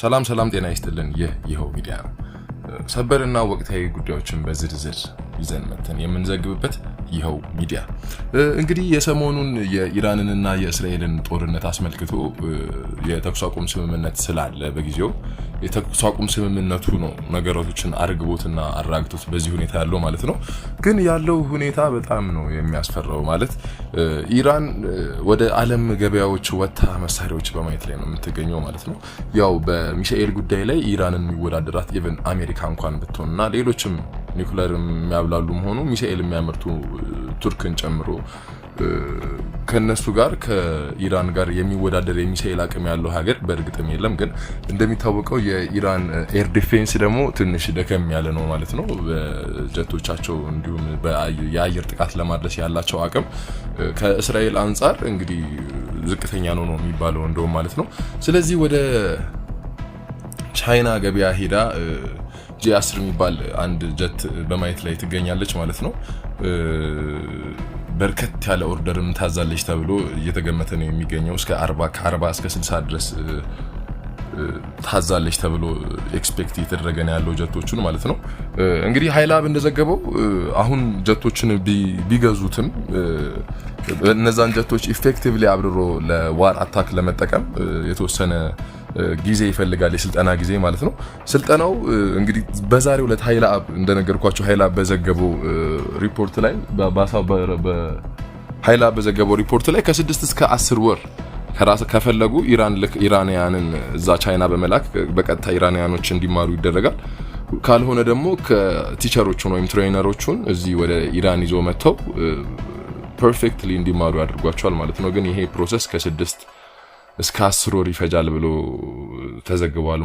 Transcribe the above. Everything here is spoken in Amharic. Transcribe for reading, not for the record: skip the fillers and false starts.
ሰላም ሰላም፣ ጤና ይስጥልን። ይህ ይኸው ሚዲያ ነው። ሰበርና ወቅታዊ ጉዳዮችን በዝርዝር ይዘን መተን የምንዘግብበት ይኸው ሚዲያ። እንግዲህ የሰሞኑን የኢራንንና የእስራኤልን ጦርነት አስመልክቶ የተኩስ አቁም ስምምነት ስላለ፣ በጊዜው የተኩስ አቁም ስምምነቱ ነው ነገራቶችን አርግቦትና አራግቶት በዚህ ሁኔታ ያለው ማለት ነው። ግን ያለው ሁኔታ በጣም ነው የሚያስፈራው። ማለት ኢራን ወደ ዓለም ገበያዎች ወጥታ መሳሪያዎች በማየት ላይ ነው የምትገኘው ማለት ነው። ያው በሚሳኤል ጉዳይ ላይ ኢራንን የሚወዳደራት even አሜሪካ እንኳን ብትሆንና ሌሎችም ኒውክለር የሚያብላሉም ሆኑ ሚሳኤል የሚያመርቱ ቱርክን ጨምሮ ከነሱ ጋር፣ ከኢራን ጋር የሚወዳደር የሚሳኤል አቅም ያለው ሀገር በእርግጥም የለም። ግን እንደሚታወቀው የኢራን air defense ደግሞ ትንሽ ደከም ያለ ነው ማለት ነው። በጀቶቻቸው እንዲሁም የአየር ጥቃት ለማድረስ ያላቸው አቅም ከእስራኤል አንጻር እንግዲህ ዝቅተኛ ነው ነው የሚባለው እንደውም ማለት ነው። ስለዚህ ወደ ቻይና ገበያ ሄዳ J 10 የሚባል አንድ ጀት በማየት ላይ ትገኛለች ማለት ነው። በርከት ያለ order ም ታዛለች ተብሎ እየተገመተ ነው የሚገኘው። እስከ 40፣ ከ40 እስከ 60 ድረስ ታዛለች ተብሎ expect እየተደረገ ነው ያለው ጀቶቹን ማለት ነው። እንግዲህ ሀይላብ እንደዘገበው አሁን ጀቶችን ቢገዙትም እነዛን ጀቶች effectively አብርሮ ለ war attack ለመጠቀም የተወሰነ ጊዜ ይፈልጋል፣ የስልጠና ጊዜ ማለት ነው። ስልጠናው እንግዲህ በዛሬው ዕለት ሀይል አብ እንደነገርኳችሁ ሀይል አብ በዘገበው ሪፖርት ላይ፣ ሀይል አብ በዘገበው ሪፖርት ላይ ከ6 እስከ 10 ወር ከፈለጉ ኢራን ልክ ኢራንያንን እዛ ቻይና በመላክ በቀጥታ ኢራንያኖች እንዲማሩ ይደረጋል። ካልሆነ ደግሞ ከ teacher ኦቹን ወይም trainer ኦቹን እዚህ ወደ ኢራን ይዞ መጥተው perfectly እንዲማሩ ያደርጓቸዋል ማለት ነው። ግን ይሄ process ከ6 እስከ 10 ወር ይፈጃል ብሎ ተዘግቧል።